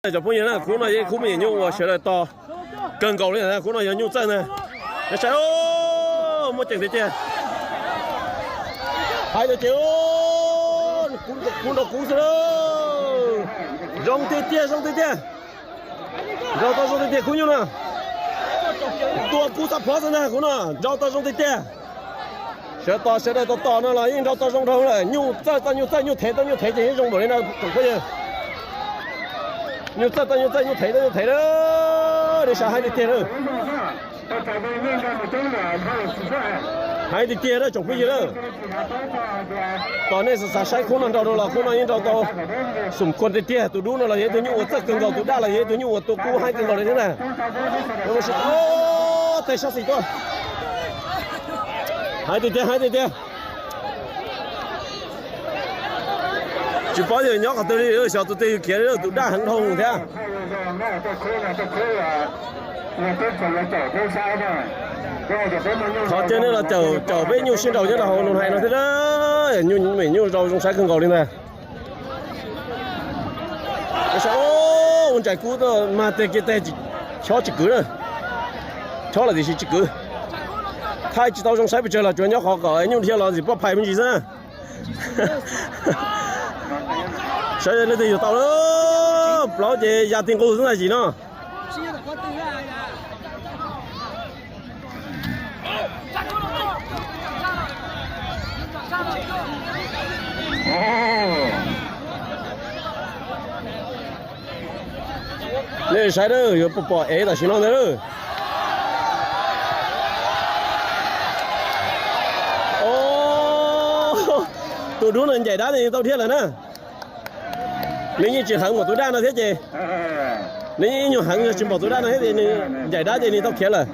Cov phooj ywg na, khub no yog khub me nyuam nyuj uas sawv daws tos kawg nkaus li ntag. Khub no yog nyuj txawj ntag. Saib, muaj ceem tiag tiag. Hais tias ces, kub nrog kub xwb. Zoo tiag tiag, zoo tiag tiag. Nrau tau zoo tiag tiag khub nyuj na. Tua kub txoj phov xwb ntag khub no, nrau tau zoo tiag tiag. Sawv tos sawv daws tos tos no los yeej nrau tau zoo dhau lawm. Nyuj txawj tau nyuj txawj, nyuj thev tau nyuj thev ces yeej zoo npaum li no tsoom phooj ywg. Nyuj txawj tau nyuj txawj, nyuj thev tau nyuj thev lawm. Nej saib, hais tiag tiag lawm. Hais tiag tiag lawm tsoom phooj ywg lawm. Tos nej xav xav saib khub no nrau rau los khub no yeej nrau tau xum kuas tiag tiag. Tus dub no los yog ib tug nyuj uas txawj kawg nkaus, tus daj los yog ib tug nyuj uas tua kub heev kawg nkaus li thiab na. Tej sab xis tuaj. Hais tiag tiag, hais tiag tiag. Tsis paub yog nyob qhov twg li, xyov tus twg yus khiav li, tus daj heev dhau thiab. Qhov cawm nej los cawm cawm peb nyuj sib nraus nyob rau hauv lub hais no thiab, nyuj me nyuj rau zoo saib kawg nkaus li ntag. Ua ntsais kub tuaj mag teg kiag teg, chob tsis kwv na. Chob los tiam sis tsis kwv. Thaij tsis tau zoo saib pes tsawg los tsuas nyob qhov kom nyuj dhia los ntxim poj phais me ntsis xwb na. Saib leej twg yuav tau lawm, plaub ces ya ti nqus xwb ntag yim no. Nej saib na, yuav pom ev tam sim no ntag. Tus dub no ncaim dab ces nws tau dhia lawm na. Nws yeej tsis heev npaum tus daj no thiab ces, nws yeej ib nyuag heev yog tsis npaum tus daj no thiab ces nws ncaim dab ces nws tau khiav lawm.